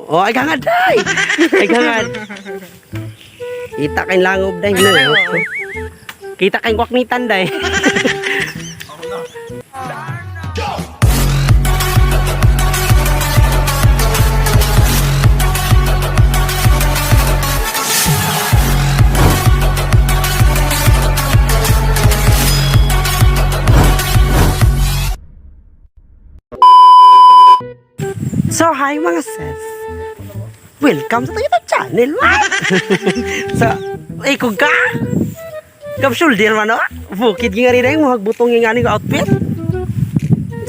Oh, ay gangad day. Ay gangad. Kita kay langob day no. Kita kay kwaknitan day. So, hi mga sis. Welcome sa YouTube channel, ma. So, ikog ka? Kap shoulder man, no? Bukid nga rin ay muhag butong yung aning outfit.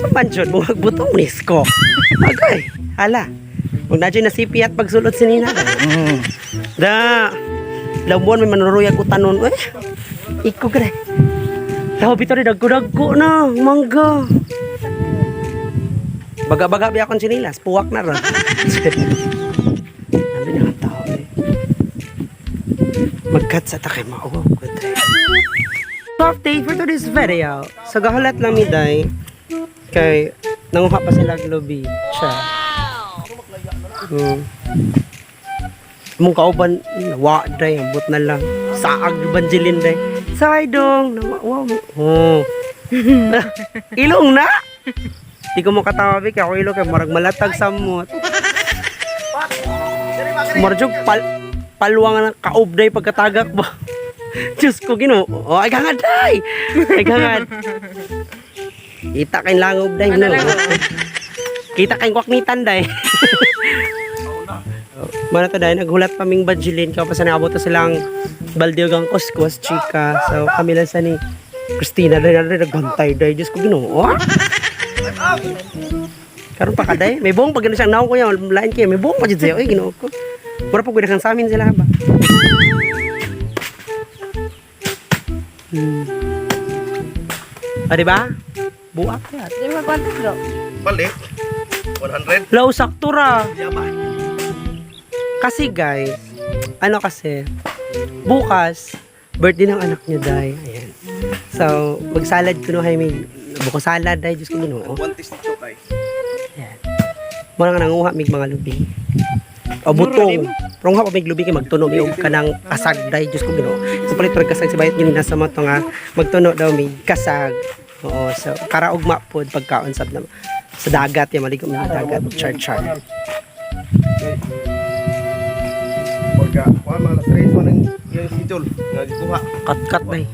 Sa mansion, muhag butong nisko. Okay, hala. Huwag na dyan na sipi at pagsulot si Nina. Da, labuan may manuruyag utanon. Eh, ikog rin. Labi to rin, dagko-dagko na, mangga. Baga-baga biya akong sinilas, puwak na ron. Sabi niya ang tao eh. Mag-cut sa takay mao. Good day. So update for today's video. So gahulat lang mi day. Kay nanguha pa sila globi. Siya. Mong kauban, wa day, ambot na lang. Saag Evangeline day. Say dong, wow. Oh. Ilong na. Di ko makatawa bi kay ako ilo kay marag malatag sa samot. Marjog palwang na kaob day pagkatagak ba. Diyos ko Ginoo. Oh, ay gangad day. Ay gangad. Kita kay langob day no. Kita kay kwaknitan day. Mana to day naghulat pa ming Evangeline ka pa sa naabot na silang balde og ang kuskus chika. So kami lang sa ni Christina day na nagbantay day. Diyos ko Ginoo. Karon pa kaday, may buong pag gano'n siyang naong ko yan, lain kayo, may buong pa dyan sa'yo, ay ginoo ko. Mura po kang sa amin sila ba? Ah, di ba? Buak yan. Di ba kwanto bro? Balik. 100. Law, sakto ra. Yaba. Kasi guys, ano kasi, bukas, birthday ng anak niya, Day. Ayan. So, magsalad ko no, hay may buko salad, Day. Diyos ko ginoo. One taste ni Chokay. Ayan. Mura nga nanguha mig mga lubi. O butong. Pero nga pa mig lubi kay magtuno mi og kanang kasag day Diyos ko Ginoo. So palit parang kasag si bayot gini nasa mo to nga magtuno daw mig kasag. Oo, so karaugma pod pagkaon sab na sa dagat ya maligo mi sa dagat char char. Pagka, kuha mga alas 3 man ang yung schedule. Nga gikuha. Kat kat day.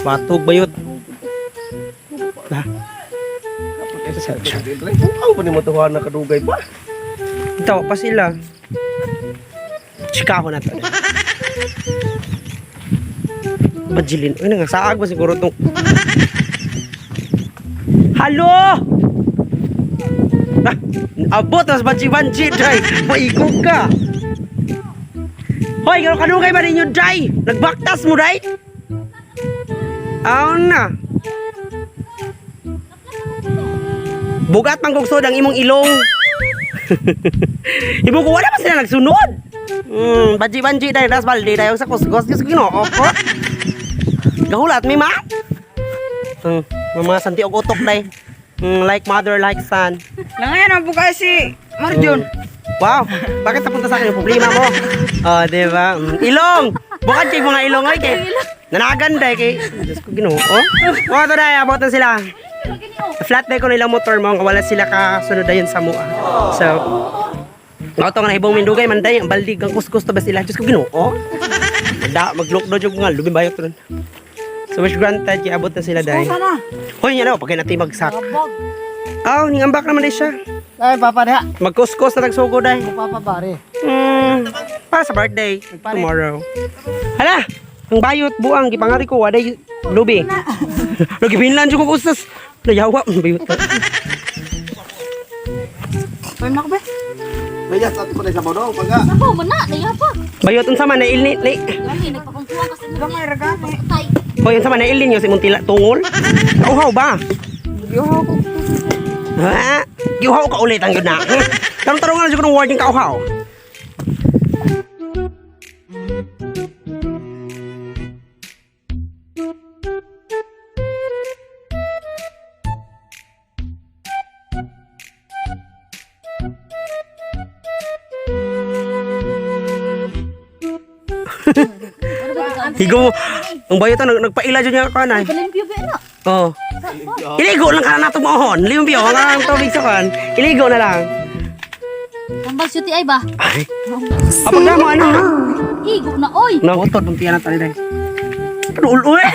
Batog bayot. Ha? Ang pa ni mo tuha na kadugay pa. Ito pa sila. Chikaho na to. Bajilin. Uy, nangasaag ba siguro tong... Halo! Ah, abot mas banji-banji, Jai. Maikog ka. Hoy, gano'n kanugay ba ninyo, Jai? Nagbaktas mo, Jai? Aw na. Bugat man kong sod ang imong ilong. Ibo ko wala pa sila nagsunod. Banji-banji dahil das balde dahil sa kusgos Diyos ko Ginoo ko. Gahulat mi ma. Mga santi og utok day. Like mother like son. Langayan ang buka si Marjon. Wow, bakit napunta sa akin yung problema mo? Oh, di ba? Ilong. Bukad kay mga ilong ay kay. Nanagan day kay. Diyos ko Ginoo. Oh, oh to day abotan sila. Flat day ko nilang motor mo wala sila kasunod dayon sa mua. So, Mao to nga nahibong mindugay man day ang baldig ang kuskus to ba sila. Diyos ko Ginoo. Da maglook do jud nga lubi bayot ron. So wish granted kay abot na sila day. Sana. Hoy nya na pagkay natin magsak. Aw, ning ambak naman day siya. Ay, papa diha. Magkuskus na tagsugo day. Papa bare. Para sa birthday tomorrow. Hala, ang bayot buang gipangari ko waday lubi. Lagi binlan jud ko kustos. Nayawa bayot. Pwede na ko ba? Mayat ato pa na sa bodong pagka. Sabaw man na, naiya pa. Bayot unsa man nailni ni. Lami, nagpakungkuhan ka sa inyo. Gamay ra gani. Tay. Hoy unsa man nailin niyo sa imong tila tungol? Kauhaw ba? Giuhaw ko. Ha? Giuhaw ka ulit ang yun na. Tarong-tarong nga siguro ng warning kauhaw. Higo mo. Ang bayo to, nagpaila dyan niya kanan. Kalimpyo ba na? Oh. Iligo lang ka na nato mohon. Limpyo ang tubig sa kan. Iligo na lang. Tambal si ay ba? Ay. Apag na mo ano? Igo na oy. No, utod pang tiyan natin dai. Ano ulo eh?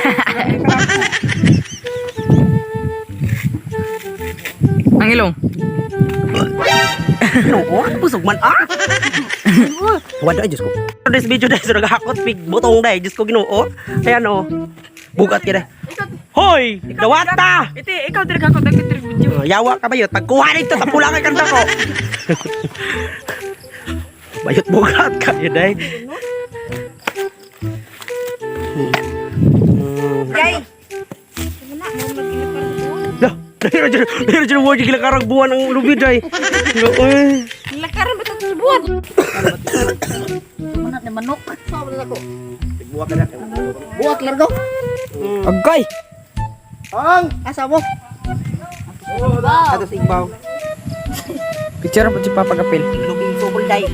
Ang ilong. No, oh, busog man ah. Wala ay Diyos ko. This video dai so naghakot big butong dai Diyos ko Ginoo. Ayan oh. Bugat kita. Hoy, dawata. Iti, ikaw talaga ako tagkitir video. Oh, yawa ka bayot. Pagkuha nito, tapula kay kanta ko. Bayot bugat ka yun day. Yay! Lah, dahil dyan, dahil dyan, word yung gilakarang buwan ang lubi day. No, eh. Lakaran ba ito buwan? Manat ni manok. Buwak ka na. Buwak largo. Agay! Ang Asa mo? Wow. Atos igbaw. Picture po si Papa Kapil. Lubing sukol day.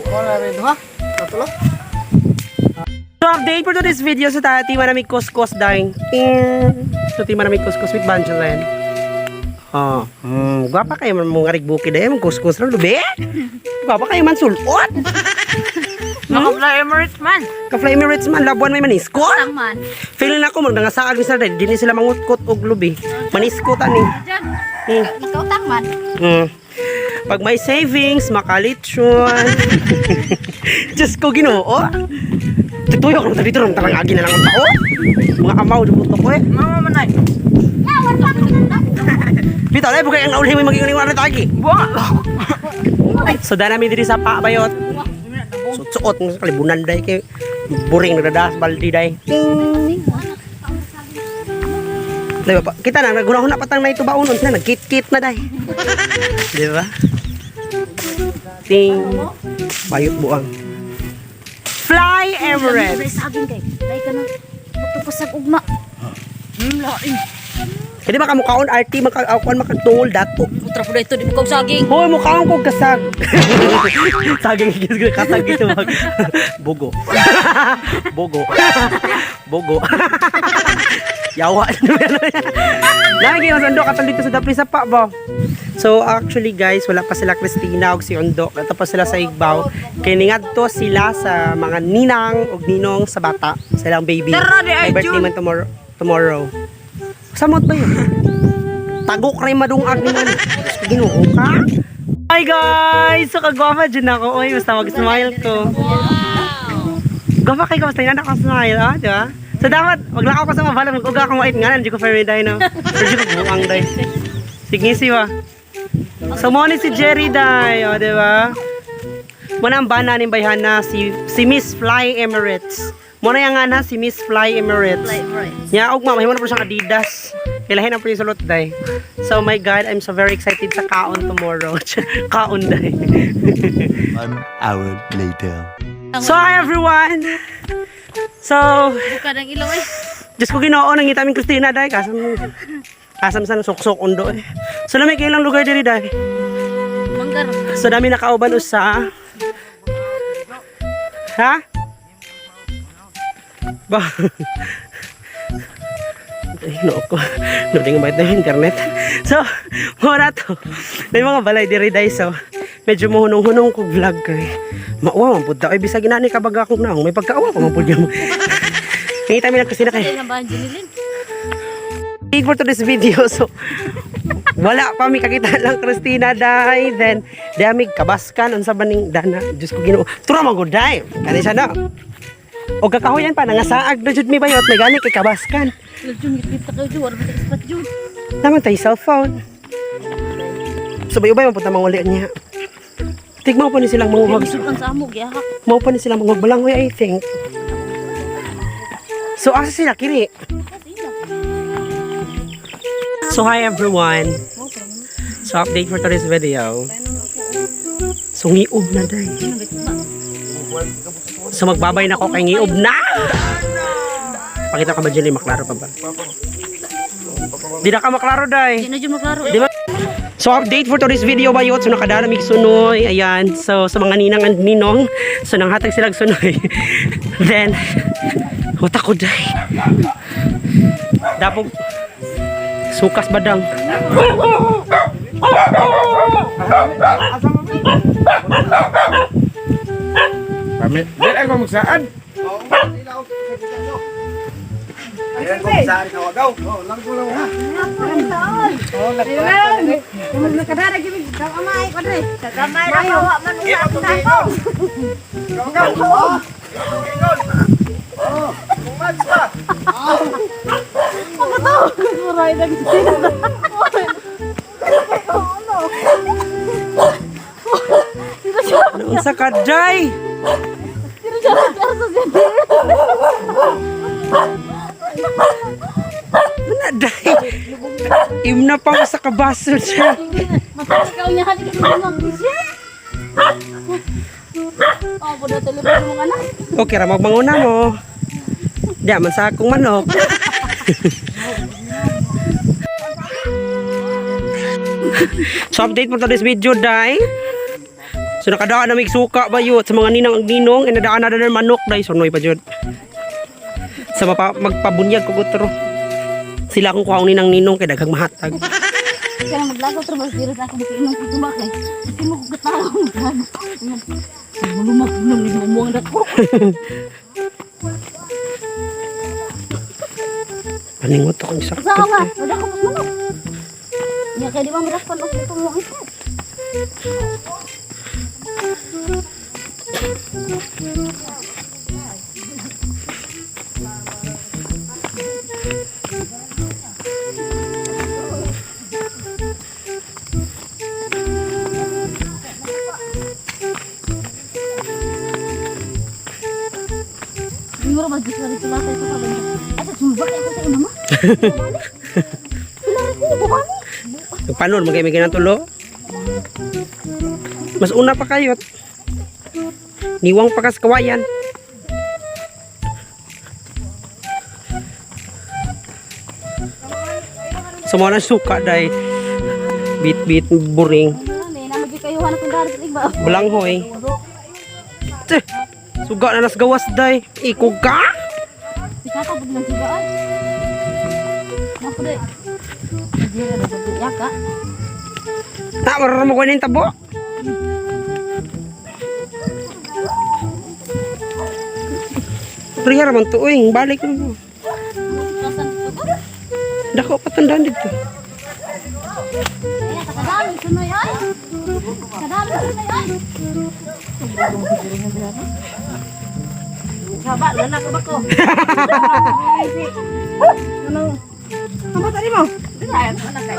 Wala rin ha. Tatulo. So update for today's video sa tati manami kuskus dahil. So ti manami kuskus with banjolen. Oh, gwapa kayo man mga rigbukid eh, mga kuskus lang lubi. Gwapa kayo man sulot. Naka-fly Emirates man. Ka-Fly Emirates man, Labuan may manisko. Tangman. Feeling na ako, magdangasaag ni sila dahil di ni sila mangutkot og lubi. Manisko tani. Diyan. Hmm. Nakautang man. Pag may savings, makalitsyon. Diyos ko, Ginoo. Tuyok lang dito rin talang agi na lang ang tao. Mga amaw, dubuto ko eh. Mama manay. Yawan pa Dito, ay, bukay ang naulhi mo maging uling tagi. Buwa! So, dahil namin dito sa pabayot. Suot-suot, ng kalibunan day kay buring nagdadas, baldi day. Ting! Diba pa? Kita na, nagunahon na patang na ito baonon. Na, nagkit-kit na day. Di ba? Ting! Bayot buang. Fly Emirates! Saging kay. Dai ka na. Natupasag ugma. Lain. Kaya di ba kamukhaon RT, makaukuan makagtungol dato. Utra po dito di mo kog saging. Hoy, mukhaon ko kasag. Saging kasag ito. Bogo. Bogo. Bogo. Yawa. Lagi mas ando katong dito sa dapli sa pa ba. So actually guys, wala pa sila Christina ug si Ondo. Kato pa sila sa Igbaw. Kay ningadto sila sa mga ninang ug ninong sa bata, sa ilang baby. Tara, di ay, May birthday June. man tomorrow. Tomorrow. Samot ba yun? Tagok ray madungag ni man. Diyos ko, Ginoo ka. Hi guys! So kagwapa dyan ako. Oy, basta mag-smile ko. Gwapa kayo, basta yun ako smile, ah, di ba? So dapat, maglakaw ko sa mabala, mag-uga akong mait nga, hindi ko fair day, no? Pero di ko buang day. Sige, siwa. So, mo ni si Jerry day, o, di ba? Muna ang bana ni Bayhana, si Miss Fly Emirates. Muna yung nga na, si Miss Fly Emirates. Nya og mama, himo na po siyang Adidas. Ilahin na po yung sulot day. So my God, I'm so very excited sa kaon tomorrow. Kaon day. 1 hour later. So hi everyone. So, Buka ng ilaw eh. Diyos ko Ginoo nangita aming Christina day kasam kasam sa suksok undo eh. So lamig kay ilang lugar diri day. Manggar. So dami nakauban usa. Ha? Ba. Ay, no ko. No ding bayad na yung internet. So, mura to. May mga balay diri day so medyo muhunong-hunong ko vlog kay. Mauwa man pud ta. Ay bisag inani ka baga akong naong may pagkaawa pa man pud mo. Ngita mi lang kasi na kay. Dai na ba Jeneline? For today's video. So, wala pa mi kakita lang Christina day. Then, damig kabaskan unsa ba ning dana. Diyos ko Ginoo. Tura man gud day. Kani siya na. O kakahuyan pa nangasaag na jud mi bayot may gani kay kabaskan. Jun, ngit ta kayo Jun, wala ba ta ispat Jun? Naman tayo cellphone. So bayubay man punta manguli niya. Tigmaw pa ni silang manguhag. Isukan sa amo gihak. Mao pa ni silang manguhag balanghoy I think. So asa sila kini? So hi everyone. So update for today's video. So ngiob na day. So magbabay na ako kay ngiob na. Pakita ka ba Jelly, maklaro pa ba? Di na ka maklaro day. Di na Jun maklaro. Di ba? So update for today's video bayot. So nakadara mig sunoy. Ayan. So sa mga ninang and ninong. So nanghatag silang sunoy. Then uta ko day. Dapog sukas badang. Kami. Dili ako magsaad. Ayan ko saan ka wagaw. Oh, lang ko lang ha. Kamay na kawa man usa akong dako. Wagaw. Oh, kumads pa. Unsa ka day? Ano day? Imna pa usa ka baso siya. Matakaw niya hali ka sa mga siya. Oh, budo telefon mo anak. Okay ra magbanguna mo. Di man sa akong manok. So update mo today's video day. So nakadaan na may suka ba yun sa mga ninang ang ninong inadaan na na manok day sunoy pa jud. Sa mapa, magpabunyag ko gutro. Sila akong kuhaon ninang ninong kay daghang mahatag. Kaya maglagaw trabaho diri sa akong inom ko tumak eh. Kasi mo ko katawag gago. Bulumak nang mo ang dako. Paningot akong sakto. Sa nga, wala ko mas manok. Nya kay di ba marakpan og putong mo ito. Siguro ba gusto rin sila tayo sa kabila. Asa sumba kayo ko sa imo mama. Sila rin ko bumani. Panon magay may tulo. Mas una pa kayo. Niwang pa kas kawayan. Sa mga nang suka day. Bit-bit buring. Ano na magi kayo hanap ang darat igba. Balanghoy. Teh, suga na nas gawas day. Ikog ka? Si kaka pud lang siga ay. Nako day. Dira na sa yaka. Ta, mararo mo ko yung tabo. Priya raman to, uy. Balik mo. Kasan ko. Dako patandaan dito. Ay, kadami sunoy ay. Kadami sunoy ay. Saba na ko bako. Ano? Ano tadi mo? Dili anak kay.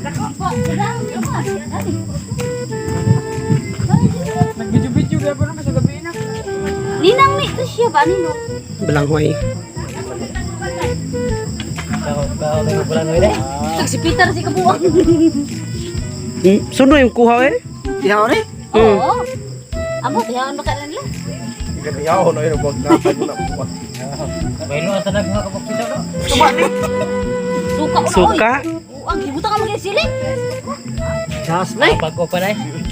Dako po, kadami pa. Dali. Nagbidyo-bidyo kaya pa naman sa gabi na. Ninang ni ito siya ba nino? Balanghoy. Si Peter si kabuang. Suno yung kuha eh. Tiyaw ni? Oo. Amo tiyaon ba ka nila? Ganiyaw no ino wag na na po. Suka una oy. Suka. Ang gibuta ka maging sili.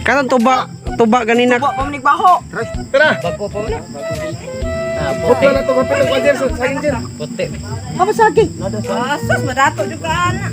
Katon tuba, tuba ganina. Wa pa man nagbaho. Tara. Puti na to kapit ang kwan sa saging dyan. Asus, madato jud ka ana.